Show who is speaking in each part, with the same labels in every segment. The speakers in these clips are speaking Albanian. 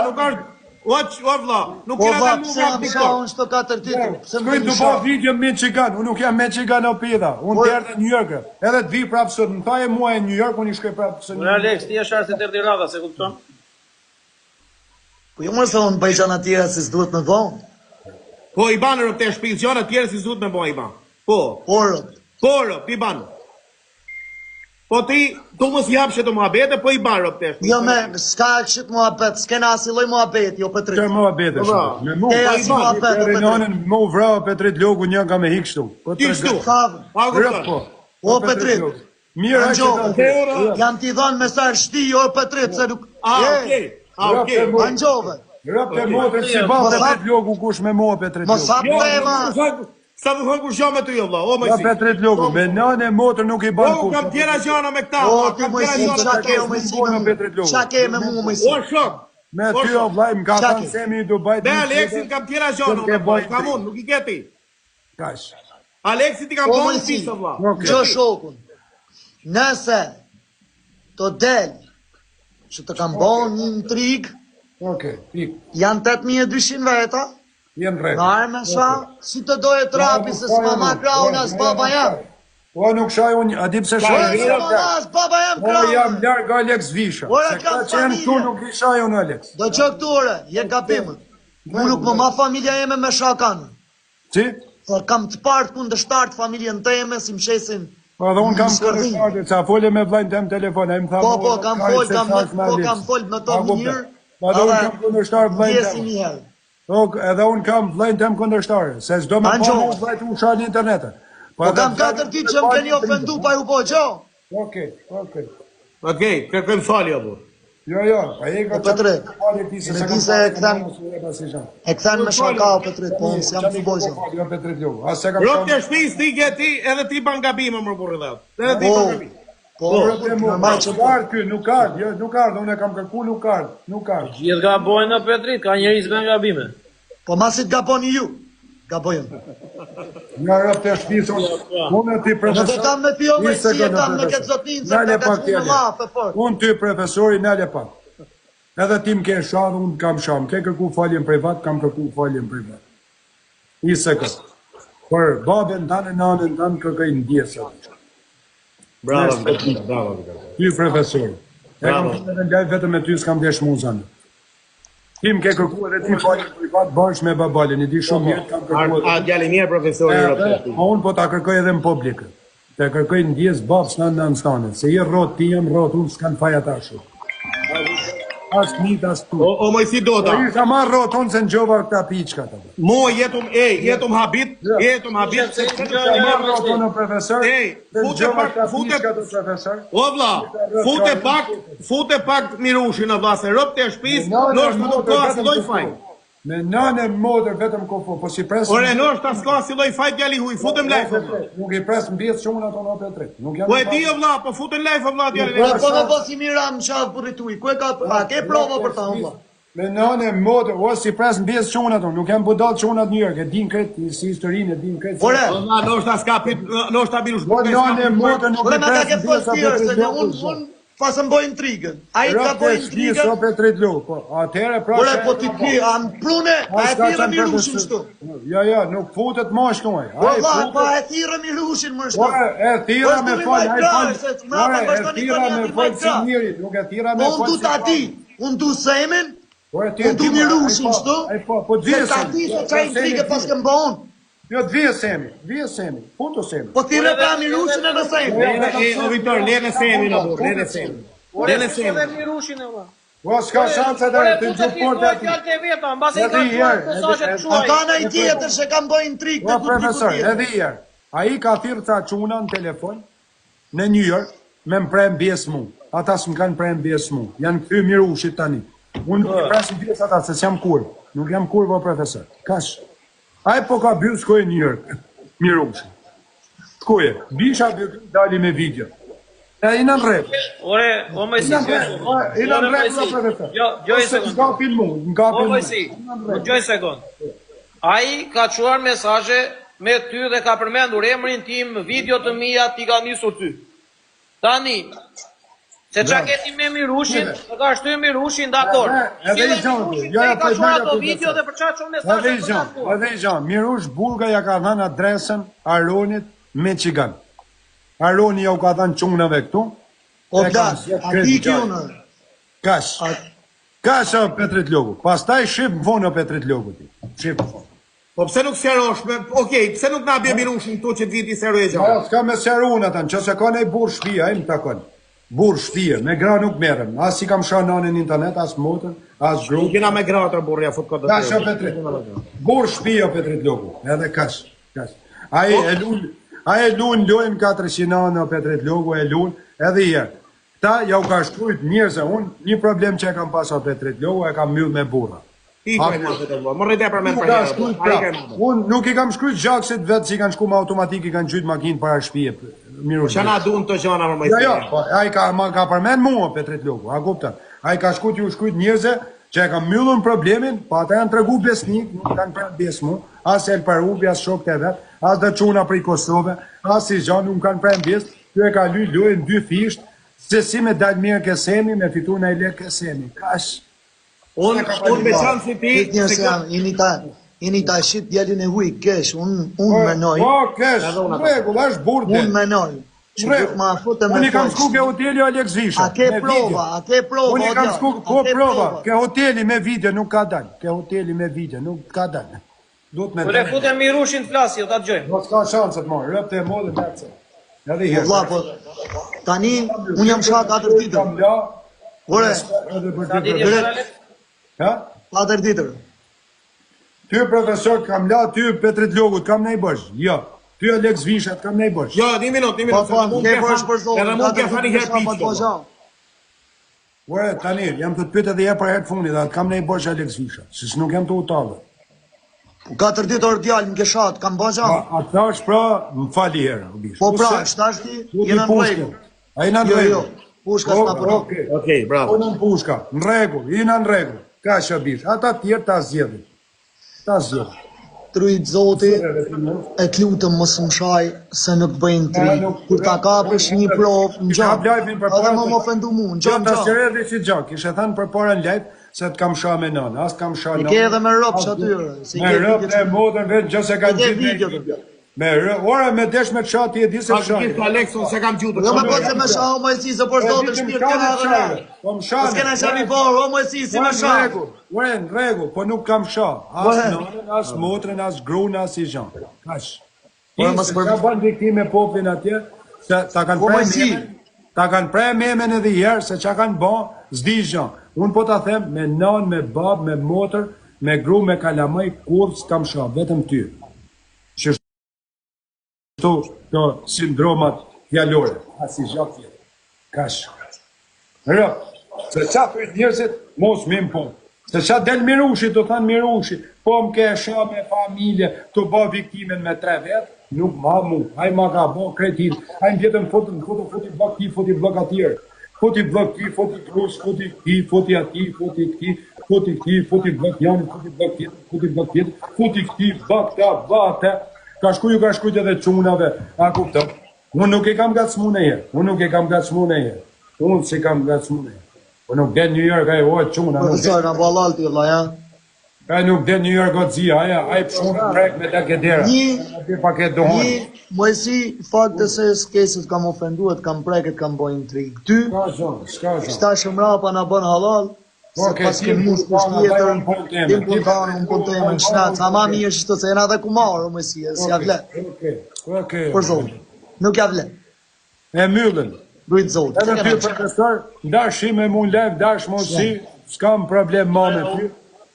Speaker 1: Nuk është O, o vlla, nuk
Speaker 2: Po
Speaker 1: kena
Speaker 2: vlla,
Speaker 1: dalë mu
Speaker 2: pse
Speaker 1: nga
Speaker 2: jam sha
Speaker 1: TikTok.
Speaker 2: unë çto katër ditë, pse më
Speaker 3: Shkoj
Speaker 2: keni
Speaker 3: të
Speaker 2: sha?
Speaker 3: bëj video me Michigan, unë nuk jam Michigan o pidha. Unë
Speaker 2: Por-
Speaker 3: derdha në New York. Edhe të vi prapë sot, më thaje mua e New York, unë i shkoj prapë sot.
Speaker 4: Unë Alex, ti je sharë se të erdhi radha, se kupton?
Speaker 2: Po jo më se unë bëj gjëra tjera se s'duhet me bë.
Speaker 1: Po i ban rob të shtëpisë gjëra tjera si s'duhet me bë i ban. Po,
Speaker 2: Por
Speaker 1: po rob, i ban. Po ti, tu mos i hapsh ato muhabete, po i ban rob të shtëpisë.
Speaker 2: jo me s'ka këshit muhabet, s'kena asnjë lloj muhabeti, o Petrit.
Speaker 3: Çfarë muhabete
Speaker 1: Po,
Speaker 3: shumë? Me mua.
Speaker 2: Ke
Speaker 1: po i
Speaker 2: asnjë
Speaker 1: ban,
Speaker 2: muhabet, o
Speaker 3: Eri
Speaker 2: Petrit.
Speaker 3: nonën, më u vra o Petrit Logu një nga me hik kështu. Po
Speaker 1: Ti kështu.
Speaker 2: Sa
Speaker 1: A
Speaker 3: Rëp
Speaker 1: kupton?
Speaker 3: po.
Speaker 2: O Petrit.
Speaker 3: Logu. Mirë
Speaker 2: Angjo,
Speaker 3: që ta.
Speaker 2: jam t'i dhënë mesazh shti, o Petrit, se nuk
Speaker 1: A,
Speaker 2: Je,
Speaker 1: okej. A,
Speaker 3: Rëp
Speaker 1: okej.
Speaker 3: e mo-
Speaker 2: Angjove.
Speaker 3: Rëp e motrën si ban
Speaker 2: Mos
Speaker 3: Petrit
Speaker 2: hap-
Speaker 3: Logu kush me mua Petrit
Speaker 2: Mos
Speaker 3: Logu.
Speaker 2: hap
Speaker 1: Jo,
Speaker 2: tema.
Speaker 1: nuk thon- Sa të thon kush jam me ty o vlla, o
Speaker 3: Ja
Speaker 1: Mojsi.
Speaker 3: Petrit Logu, me nënë e motrën nuk i ban
Speaker 1: Po
Speaker 3: kush.
Speaker 1: kam tjera gjëra me këta.
Speaker 2: O
Speaker 1: vlla,
Speaker 2: ti
Speaker 1: kam tjera
Speaker 2: Mojsi,
Speaker 1: gjëra
Speaker 2: çka
Speaker 1: me
Speaker 2: ke
Speaker 1: këta.
Speaker 2: o Mojsi
Speaker 3: Nuk
Speaker 2: me
Speaker 3: bën
Speaker 2: mua?
Speaker 3: Petrit Logu.
Speaker 2: Çka ke me mua Mojsi?
Speaker 1: O shok.
Speaker 3: Me
Speaker 1: O
Speaker 3: ty
Speaker 1: shok.
Speaker 3: o vllai më ka
Speaker 2: Çka
Speaker 3: thënë
Speaker 2: ke?
Speaker 3: Semi i Dubait.
Speaker 1: Me
Speaker 3: një
Speaker 1: Aleksin
Speaker 3: tjetër,
Speaker 1: kam tjera gjëra,
Speaker 3: Nuk e
Speaker 1: unë, vlla,
Speaker 3: baj
Speaker 1: kam unë, nuk i ke ti.
Speaker 3: Kaq.
Speaker 1: Aleksi ti kam
Speaker 2: O
Speaker 1: bërë
Speaker 2: Mojsi,
Speaker 1: pis o vlla.
Speaker 3: Okej.
Speaker 2: gjo shokun. Nëse të del që të kam bën një intrig,
Speaker 3: Okej, pik.
Speaker 2: janë 8200 veta,
Speaker 3: Jem
Speaker 2: në
Speaker 3: rregull.
Speaker 2: arme sha, si të doje trapi se s'ma ma krahun as baba jam.
Speaker 3: Po nuk shaj unë, a di pse
Speaker 2: Po
Speaker 3: shaj?
Speaker 2: s'ma ma as baba jam
Speaker 3: Po jam
Speaker 2: krahun.
Speaker 3: larg Alex Visha.
Speaker 2: Ora,
Speaker 3: Se
Speaker 2: kam
Speaker 3: ka qenë këtu
Speaker 2: familje.
Speaker 3: nuk i shaj unë Alex.
Speaker 2: Do që këtu ore, je gabim. Mu nuk më ma familja jeme me shakan.
Speaker 3: Si?
Speaker 2: Po kam të partë kundërshtar të familjen teme, si më shesin
Speaker 3: Po edhe unë kam
Speaker 2: Në skërdhin.
Speaker 3: kundërshtar, sa fole me vllajën tem telefon, ai më tha
Speaker 2: Po,
Speaker 3: mua,
Speaker 2: po, kam
Speaker 3: kaj
Speaker 2: fol,
Speaker 3: se
Speaker 2: kam
Speaker 3: thash me
Speaker 2: po
Speaker 3: Alex.
Speaker 2: kam fol me to
Speaker 3: A, kupton.
Speaker 2: mirë.
Speaker 3: Po edhe unë kam kundërshtar vllajën
Speaker 2: Ndjesi
Speaker 3: tem.
Speaker 2: një herë.
Speaker 3: Po edhe unë kam vllajën tem kundërshtar, se s'do me pa
Speaker 2: Angjo.
Speaker 3: mua vllajt unë shaj në internet.
Speaker 2: Po
Speaker 3: edhe
Speaker 2: kam
Speaker 3: vllajën
Speaker 2: katër ditë që më keni ofendu pa ju bo gjo.
Speaker 3: Okej, okej.
Speaker 1: Okej, kërkojmë falje apo.
Speaker 3: Jo, jo, pa e ka
Speaker 2: Po, Petrit,
Speaker 3: falje ti se
Speaker 2: me
Speaker 3: s'e
Speaker 2: di
Speaker 3: kam
Speaker 2: se e
Speaker 3: pasur
Speaker 2: kthen-
Speaker 3: në mos e pas isha.
Speaker 2: E kthen me shaka o Petrit, po unë s'jam të bo gjo.
Speaker 3: Jo Petrit Logu, as se kam
Speaker 1: Rob të
Speaker 3: shënë.
Speaker 1: shtëpisë ti ke ti, edhe ti ban gabime më burri dhat. Edhe ti
Speaker 2: Po,
Speaker 1: ban gabime.
Speaker 2: po,
Speaker 3: Rob të mua,
Speaker 2: normal që
Speaker 3: nuk
Speaker 2: po.
Speaker 3: ardh ky, nuk ardh, jo, nuk ardh, unë e kam kërku, nuk ardh, nuk ardh.
Speaker 4: Gjithë gabojnë në Petrit, ka njerëz që bëjnë gabime.
Speaker 2: Po masit gaboni ju, gaboj unë.
Speaker 3: Nga rob të shtëpisë, unë unë ti
Speaker 2: Nuk
Speaker 3: profesor.
Speaker 2: e kam me ty o
Speaker 3: Një
Speaker 2: Mojsi, e
Speaker 3: sekondë,
Speaker 2: kam me
Speaker 3: profesor.
Speaker 2: këtë zotnin, se
Speaker 3: Nale
Speaker 2: ka
Speaker 3: pak
Speaker 2: ka
Speaker 3: tjele.
Speaker 2: me llafe fort.
Speaker 3: Unë ty profesori, nale pak. Edhe ti më ke sha dhe unë kam sha. Më ke kërku falje në privat, kam kërku falje në privat. Një sekond. Për babën tënë e nanën tënë kërkoj ndjesë.
Speaker 1: Bravo, bravo.
Speaker 3: Ty profesor. E kam
Speaker 1: Bravo.
Speaker 3: thënë edhe në live vetëm me ty s'kam desh mu zanë. Ti më ke kërku edhe ti falje në privat bashkë me babalin, i di shumë mirë kam kërku
Speaker 1: A
Speaker 3: edhe.
Speaker 1: djalë i mirë profesori rob të
Speaker 3: Edhe,
Speaker 1: shtëpisë.
Speaker 3: ma unë po ta kërkoj edhe në publik. Të kërkoj ndjesë babës në nënë stane, se je rrot, ti jam rrot, unë s'kan faj ata shumë. As fëmijët, as tu.
Speaker 1: O o Mojsi Dota.
Speaker 3: Po isha marrë rrot, unë se ngjova këta piçka të.
Speaker 1: Mo jetum, ej, jetum habit, jetum habit.
Speaker 4: Se
Speaker 3: Isha marrë rrot unë o profesor,
Speaker 1: Ej,
Speaker 3: se
Speaker 1: fute
Speaker 3: ngjova
Speaker 1: pak,
Speaker 3: këta
Speaker 1: fute-
Speaker 3: piçka të profesor.
Speaker 1: O vlla, fute pak, fute pak Mirushin o vlla se rob të shtëpisë,
Speaker 3: Me nënë e
Speaker 1: ndoshta nuk
Speaker 3: motër
Speaker 1: ka asnjë
Speaker 3: vetëm
Speaker 1: lloj
Speaker 3: ku
Speaker 1: faj.
Speaker 3: fol. Me nënë e motër vetëm ku fol, po si pres.
Speaker 1: Ore, ndoshta s'ka asnjë lloj faj djali huj, futem live o vlla.
Speaker 3: Nuk i pres mbjes çuna ato në Petrit. Nuk jam.
Speaker 1: Po e di o vlla, po futen live o vlla djalin.
Speaker 2: Po
Speaker 1: e
Speaker 2: po me bo si miram qafë burrit tuj, ku e ka, a ke prova për ta unë vlla?
Speaker 3: Me nënë e motër, o si pres mbjes çuna ato, nuk jam budall çunat në New York, e din krejt si historinë, e din krejt.
Speaker 2: Ore,
Speaker 1: O vlla, ndoshta s'ka pit, ndoshta Mirush
Speaker 3: Po
Speaker 1: nuk e s'ka
Speaker 3: nënë e
Speaker 1: pit.
Speaker 3: motër nuk
Speaker 2: Ore,
Speaker 3: i
Speaker 2: me ka
Speaker 3: pres
Speaker 2: ke
Speaker 3: mbjes
Speaker 2: fol
Speaker 3: apo
Speaker 2: tjerë, se
Speaker 3: Petrit
Speaker 2: ne
Speaker 3: Logu.
Speaker 2: unë, unë pas më boj intrigën. Ai ka
Speaker 3: Rob
Speaker 2: boj
Speaker 3: të shtëpisë
Speaker 2: intrigën,
Speaker 3: o Petrit Logu, po atëherë pra.
Speaker 2: ore, po ti ti, a më prune, a e
Speaker 3: s'ka
Speaker 2: thirrë
Speaker 3: qenë
Speaker 2: Mirushin
Speaker 3: profesor.
Speaker 2: kështu?
Speaker 3: Jo, jo, nuk futet më ashtu ai.
Speaker 2: Po
Speaker 3: Ai
Speaker 2: vlla,
Speaker 3: futet-
Speaker 2: pa e thirrë Mirushin më
Speaker 3: Ore,
Speaker 2: shtu.
Speaker 3: e thira
Speaker 2: Po
Speaker 3: me
Speaker 2: s'du mi
Speaker 3: fol,
Speaker 2: majt
Speaker 3: ai
Speaker 2: krah,
Speaker 3: fol.
Speaker 2: se mrapa
Speaker 3: Ore, e
Speaker 2: vazhdoni
Speaker 3: thira
Speaker 2: thoni
Speaker 3: me
Speaker 2: aty
Speaker 3: fol
Speaker 2: majt
Speaker 3: si
Speaker 2: krah.
Speaker 3: njeri, nuk e thira me
Speaker 2: Po unë
Speaker 3: fol
Speaker 2: du
Speaker 3: si
Speaker 2: ta
Speaker 3: fol.
Speaker 2: di, unë du semin,
Speaker 3: Po e ti e
Speaker 2: unë du
Speaker 3: di,
Speaker 2: Mirushin
Speaker 3: ai po,
Speaker 2: kështu,
Speaker 3: Ai po, po të
Speaker 2: se
Speaker 3: vije
Speaker 2: ta
Speaker 3: Semi.
Speaker 2: di se qa intrige pas kem bo unë.
Speaker 3: Jo, të vije Semi, vije Semi, futu Semi.
Speaker 2: Po thirrë pra Mirushin edhe semin.
Speaker 1: Lene, e, o Viktor, lene Semin o burr, lene Semin.
Speaker 4: Ore,
Speaker 1: Lene
Speaker 4: fute edhe
Speaker 1: Semin.
Speaker 4: Mirushin e valla.
Speaker 3: Po s'ka shanse
Speaker 4: Ore,
Speaker 3: të të
Speaker 4: fute
Speaker 3: gjuhë
Speaker 4: ti
Speaker 3: portë
Speaker 4: thuaj
Speaker 3: aty.
Speaker 4: fjalët e veta, mbase i
Speaker 3: Edhe
Speaker 4: ka
Speaker 3: i
Speaker 4: çuar
Speaker 3: herë,
Speaker 4: mesazhe
Speaker 3: edhe-
Speaker 4: të
Speaker 2: A
Speaker 4: shuaj.
Speaker 2: ka nai tjetër që kam bo intrigë
Speaker 3: Po
Speaker 2: të ku diku
Speaker 3: profesor,
Speaker 2: tjetër.
Speaker 3: edhe i herë. Ai ka thirrë ca çuna në telefon në New York me më pre mbjes mu. Ata s'më kanë pre mbjes mu. Janë kthy Mirushit tani. Unë nuk i pres mbjes ata se s'jam kurv. Nuk jam kurv o profesor. Kash. Ai po ka byll shkoi në New York. Mirushi. Shkoje. Bisha byll dali me video. E i në rregull.
Speaker 4: Ore, o Mojsi,
Speaker 3: I në rregull, i në
Speaker 4: Ore,
Speaker 3: rregull,
Speaker 4: Mojsi.
Speaker 3: o profesor.
Speaker 4: Jo, gjoj
Speaker 3: Ose
Speaker 4: sekond.
Speaker 3: Ngapin mu, ngapin
Speaker 4: O
Speaker 3: mu.
Speaker 4: Mojsi, më dëgjoj sekond. Ai ka çuar mesazhe me ty dhe ka përmendur emrin tim, video të mia ti ka nisur ty. Tani. Se ça ke ti me Mirushin, e ka shty Mirushin, dakord.
Speaker 3: Edhe i gjo, jo ja
Speaker 4: po i marr ato video dhe për çfarë çon mesazhe
Speaker 3: Edhe i gjo, edhe i gjo. Mirush Burga ja ka dhënë adresën Aronit Michigan. Aroni ja u ka dhënë çunave këtu.
Speaker 2: O plak, a di kjo unë?
Speaker 3: Kash. Kash o Petrit Logu. Pastaj shif në fund o Petrit Logu ti. Shif në fund.
Speaker 1: Po pse nuk sqarosh me, okej, pse nuk na bje Mirushin këtu që të viti sqarojë
Speaker 3: gjë? Po s'ka me sqaru unë ata, nëse ka ndonjë burrë shtëpie, ai më takon. Burrë shtëpie, me gra nuk merrem, as i kam sha nanën në internet, as motrën, as
Speaker 1: gruan. Nuk jena me gra atë burrë, ja fut kot.
Speaker 3: Kash o Petrit. Burrë shtëpie o Petrit Logu, edhe kash. Kash. Ai e lun, ai e lun lojën 400 anë o Petrit Logu e lun edhe i herë. Këta ja u ka shkrujt njerëzve, unë një problem që e kam pas o Petrit Logu e kam mbyll me burra.
Speaker 1: Ika e madhe të vëlla. Më rrit e përmend për herë.
Speaker 3: Shkrujt pra. Unë nuk i kam shkrujt gjaksit vetë që i kanë shku me automatik i kanë gjujt makinë para shtëpie.
Speaker 1: Miru. Çka na duan këto gjëra
Speaker 3: për më. Jo, jo, po ai ka ma ka përmend mua Petrit Logu, a kupton? Ai ka shku t'ju shkrujt njerëzve që e kam mbyllur problemin, po ata janë tregu besnik, nuk kanë prerë besë mu, as El Parubi, as shokët e vet, as do çuna prej Kosove, as i gjë nuk kanë prerë besë, Ky e ka ly lojën dyfisht se si me dal mirë ke Semi me fitu naj lek ke Semi kaq.
Speaker 1: Unë unë me qenë si ti
Speaker 2: se kjo jam jeni ta jeni ta shit djalin e huaj kesh unë unë po, menoj
Speaker 3: po kesh në rregull është burrë
Speaker 2: unë menoj që duhet ma futë
Speaker 3: me Unë kam shku ke hoteli Alex Visha.
Speaker 2: A ke prova, a ke prova?
Speaker 3: Unë kam shku ko prova, ke hoteli me video nuk ka dal. Ke hoteli me video nuk ka dal.
Speaker 4: Duhet me. Po futem Mirushin të flasi, ta dëgjojmë.
Speaker 3: Po s'ka shanse të marr, rëpte e modë me atë.
Speaker 2: Edhe i herë. Vlla, po tani un jam sha katër ditë.
Speaker 3: Ore, edhe për
Speaker 4: të bërë.
Speaker 3: Ha?
Speaker 2: Katër ditë.
Speaker 3: Ty profesor kam la ty Petrit Logut kam naj borxh. Jo. Ty Alex Vishat kam naj borxh.
Speaker 1: Jo, një minutë, një minutë.
Speaker 2: Po, po, ke borxh për zotin.
Speaker 1: Edhe mund të fani herë
Speaker 2: piç.
Speaker 3: Ore, tani, jam të të pyet edhe herë për herë të fundit, a të kam naj borxh Alex Visha, se nuk jam të u tallë.
Speaker 2: Po katër ditë or djalë, më ke shat, kam bërë gjë.
Speaker 3: A thash pra, më fal një herë, o
Speaker 2: bish. Po pra, shtash ti, jena në rregull.
Speaker 3: A jena në
Speaker 2: jo, jo, rregull. Pushka
Speaker 3: po, s'na punon.
Speaker 1: Okej, okay, bravo.
Speaker 3: Po nën pushka, në rregull, jena në rregull. Kaq o bish, ata të tjerë ta zgjedhin.
Speaker 2: Ta zgjedhin. T'rujt zoti e të lutem mos më shaj se nuk bëj intrigë. Kur ta kapësh një provë,
Speaker 3: në gjë.
Speaker 2: Edhe më më ofendu mu, në
Speaker 3: gjë, në gjë. Ta sqaroj edhe si gjë, kishe thënë përpara në live se të kam sha me nënë, as të kam sha
Speaker 2: nënë. E ke edhe me rob që aty,
Speaker 3: si ke me rob e motën vetë gjë se kanë gjithë. Me rë, ora me desh me çati ti e di se
Speaker 1: çaj. Ka gjithë Alex, unë s'e kam
Speaker 2: gjutur. Jo më po se me sha o Mojsi, se për zotin shpirt kena edhe ne.
Speaker 3: Po më sha.
Speaker 2: S'kena sha mi por, o Mojsi, si me
Speaker 3: sha. Ore, në rregull, po nuk kam sha. As nënën, as motrën, as gruan, as i gjë. Kaq. Po mos për bën viktimë me popullin atje, se ta kanë
Speaker 2: po, pre
Speaker 3: memen, ta kanë pre memen edhe një herë se çka kanë bë, s'di gjë. Unë po ta them me nënë, me babë, me motër, me gru, me kalamaj, kurrë s'kam sha, vetëm ty. Qështu këto sindromat fjalore, asnjë gjë tjetër. Kaq. Rë, se ça thonë njerëzit, mos më po. Se ça del Mirushi, të thanë Mirushi, po më ke sha me familje, të bë viktimen me tre vet, nuk ma mu, ai ma ka bo kretin, ai më vjetën futi, futi, futi bllok ti, futi bllok atjerë, futi bllok ti, futi grus, futi këti, futi ati, futi këti, futi këti, futi bllok njani, futi bllok tjetër, futi bllok tjetër, futi këti, bë këta, bë atë, ka shku ju ka shkrujt edhe çunave, a kupton? Unë nuk e kam ngacmu ndonjëherë, unë nuk e kam ngacmu ndonjëherë, unë s'i kam ngacmu ndonjëherë. Po nuk del New York ai o çuna,
Speaker 2: nuk del. Profesor, na ballal ti vëlla, ja.
Speaker 3: Ai nuk del New York o xia, ai ai pshon prek me dakë dera.
Speaker 2: Një
Speaker 3: Aty pak e
Speaker 2: dohon. Një Mojsi, fakte se s'ke se të kam ofendu, të kam prek, të kam bo intrigë. Ty,
Speaker 3: S'ka zon, s'ka
Speaker 2: zon. Shta shumë rapa na bën halal, se
Speaker 3: Okej,
Speaker 2: pas
Speaker 3: ti
Speaker 2: ke mush kush
Speaker 3: punë
Speaker 2: tjetër,
Speaker 3: unë punë teme.
Speaker 2: ti punë tanë, unë punë teme, në shnat, sa ma mirë që se jena dhe kumar, o Mojsi, e s'ja
Speaker 3: Okej,
Speaker 2: vlen.
Speaker 3: okej, okej.
Speaker 2: Për zotin, nuk ja vlen.
Speaker 3: E mbyllën.
Speaker 2: Rujt Zoti.
Speaker 3: Edhe ty profesor, ndash me mu live, ndash mos si, s'kam problem ma me ty.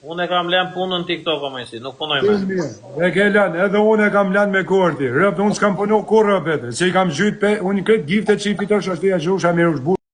Speaker 4: Unë e kam lënë punën në TikTok o Mojsi, nuk punoj më.
Speaker 3: Mirë, e ke lënë, edhe unë e kam lënë me korti. Rëpt, unë s'kam punu kurrë Petri, se i kam gjyt pe, unë këtë gifte që i fitosh ashtu ja gjusha mirë është burrë.